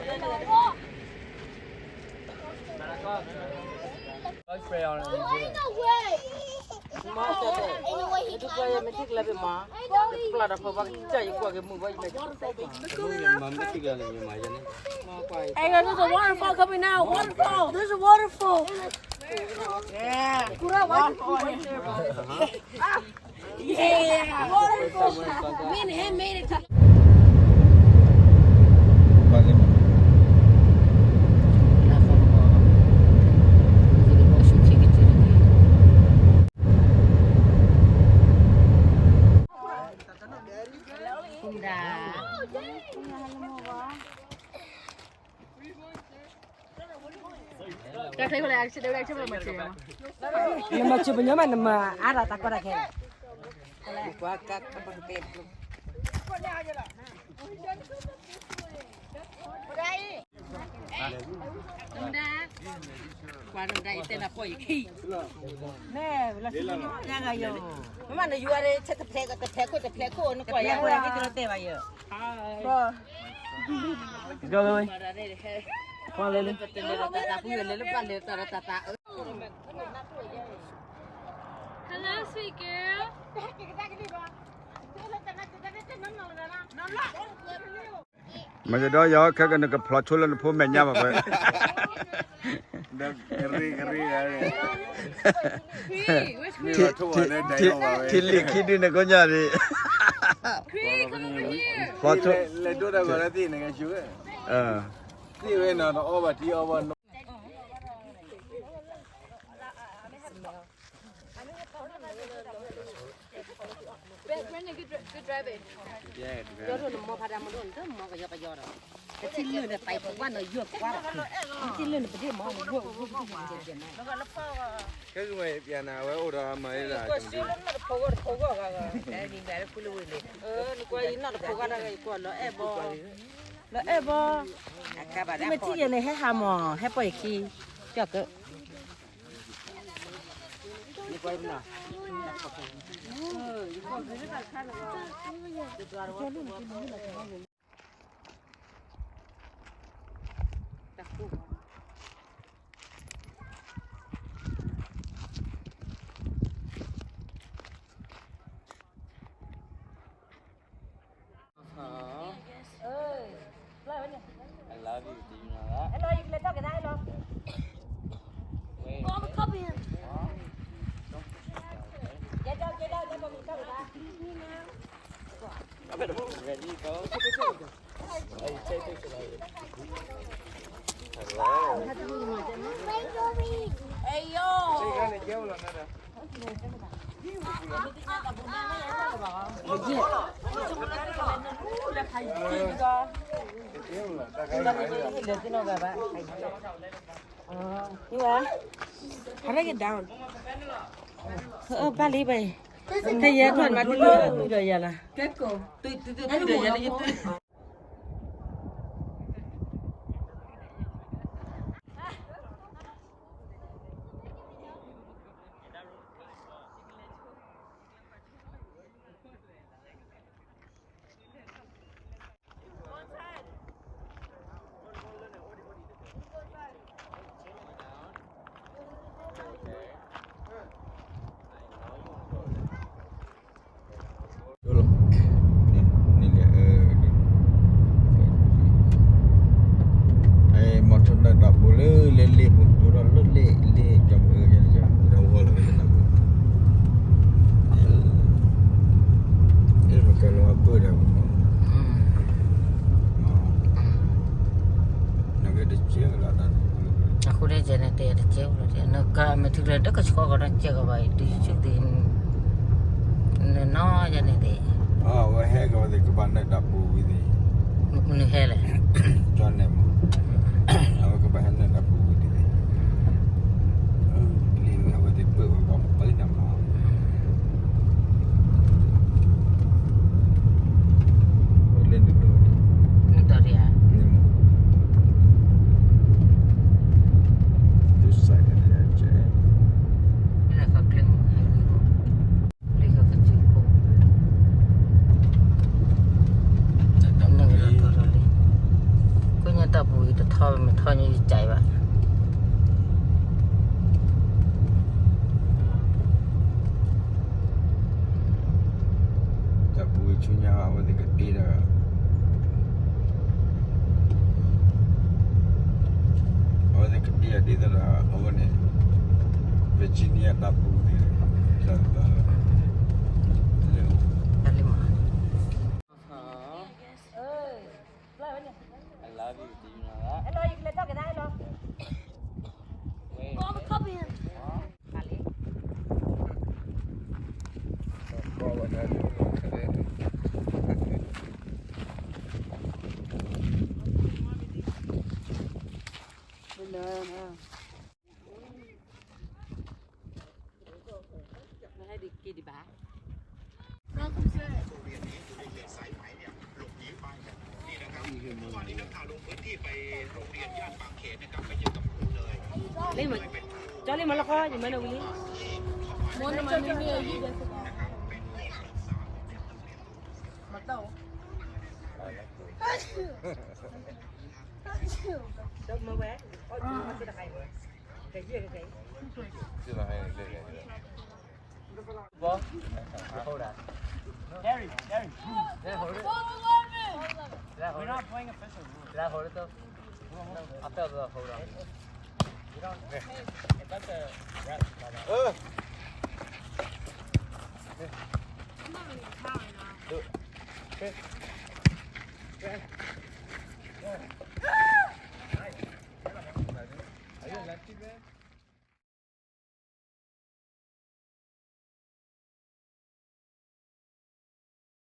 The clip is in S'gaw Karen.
Hey, there's a waterfall coming out. Waterfall. There's a waterfall. Yeah. Kura, waterfall. Yeah. Waterfall. Me and him made it toနမၤစၢၤပညီမး နမၤအါဒၣ်တၢ်ကီတၢ်ခဲ. ကွၢ်နမဒါယတဲနၤပီၢ်ယခံ, မ့ၢ်လီၤစံၣ်ညါဂၤယိၤ, မ့ၢ်မးနယွၤဒၣ် ဆဲးတဖျဲးတဖျဲးခိၣ်တဖျဲးခိၣ် နကွၢ်ယၤ တတဲဘၣ်ယၤ, ကွၢ်လၢလၢ, ပတလဲၤဒီးတၢ်သးပူၤ လဲၤလၢဘၣ်လဲၤတၢ်ဒီးတၢ်သးအၢ. Hello, sweet girl. မၤစၢၤဒီးယၤ ခဲကနံၣ် နကဖျီဆိလၢနဖိမဲာ်ညါဘၣ်ဝဲ, ထံလံာ်ခံဒုန့ၣ်ကိးညါန့ၣ်, ဖျီဆိ, လဲၤဒိတၢ်ဂီၤလၢသ့ၣ်န့ၣ်, သ့ၣ်ဝဲနီၤ တအီဘၣ်ထံအီဘၣ်နီၤ. Good driving. ယီၤဒိၣ်နမီၤဖးဒၣ်မဒိၣ် နတမီၤကယီကယီဒီး, နထံၣ်လၢနသးပှၢ်နီၤ ယီၤကွၢ်ဒီး, နထံၣ်လၢနပဒ့ၣ်မီၤ နယီၤဝဲ, ခဲကမၤပျးနၤ အဝဲအိၣ်ဒီးအမၤလၢ, နကွၢ်ယနီၢ်တဖိဂၤတဂၤ ယကွၢ်လီၤအဲၣ်ဘီ, လီၤအဲၣ်ဘီ, မ့ၢ်ထံၣ်ယဲန့ၣ် ဟဲဟးမီၤ ဟဲပီၢ်ယခံ, ကၠီၣ်ကၢ I love you, do you know that? Hello, you can talk that, hello. Wait, wait. Huh? Don't push me down, okay? Get down, get down, get down, get down. Ready, go. Hey, take picture of it. Hello. Hey, yo. Bali bai. Taya tuan mati tu tu dah ya lah. Keko. Tu tu tu tu dah ya lah. Motor နၢ်တၢ်ပူၤလၢလဲၤလ့ၣ်ပူၤ တိၢ်ထီၣ်လၢလဲၤလ့ၣ် ကၠီမ့ၢ်အၢ ယၤ အဲၣ်မကဲလီၤပၢၢ်ဒီး နကတကဲကလီၤတၢ် အဃိန့ၣ် ယဲန့ၣ်တဲတကဲလီၤ နကမ့ၢ်ထံကျၢၢ် တကဆှီကီး နကဲကဘၣ် တုၤဆူသ့ၣ် နနီၢ်ယဲန့ၣ်သ့ၣ် အဝဲဟဲကဝဲသ့ၣ် ကဘၣ်နၢ်တၢ်ပူၤဝံၤသ့ၣ် မနုၤဟဲလဲၣ် ကၠီန့ၣ်မး အဝဲကဘၣ်ဟဲနၢ်တၢ်ပူၤဝံၤသ့ၣ် လံဝဲအဝဲသ့ၣ်ပၢၢ်ဝဲကီးပၢနၤမး လၢနဒိး နဒိးဒံးဧါ န့ၣ်မး ဒုစၢ်န့ၣ် လၢခီကျဲမး လၢခီကစုဖိ နကထီၣ်ထီၣ်လံ ကိးညါတၢ် မ့ၢ်ထီၣ်ညါယကဘၣ် တၢ်ပူၤဆူညါ အဝဲသ့ၣ်ကတ့ဒီး အဝဲသ့ၣ်ကတ့အီၤဒ်သိးဒီး အဝဲန့ၣ် Virginia တၢ်ပူၤန့ၣ် တၢ်လၢ တၢ်လၢမ I love you ဒီး Hello, you can talk that, hello. Wait. Call the copy. လၢမ ကၠီလၢမလီၤဃီ ယမၤနဝံၤလံ မ့ၢ်နမၤနဝံၤလံ မတၢ် မဝဲ ကယဲၢ်ကယဲၢ် Ball? Hold that. Gary, Gary. Did I hold it? Did I hold it? We're not playing official rules. Did I hold it though? I felt the hold on. You don't. Hey, that's a rep. Uh. I'm not really counting now. Do it. Okay. Yeah. Yeah. Nice. Are you a lefty, man?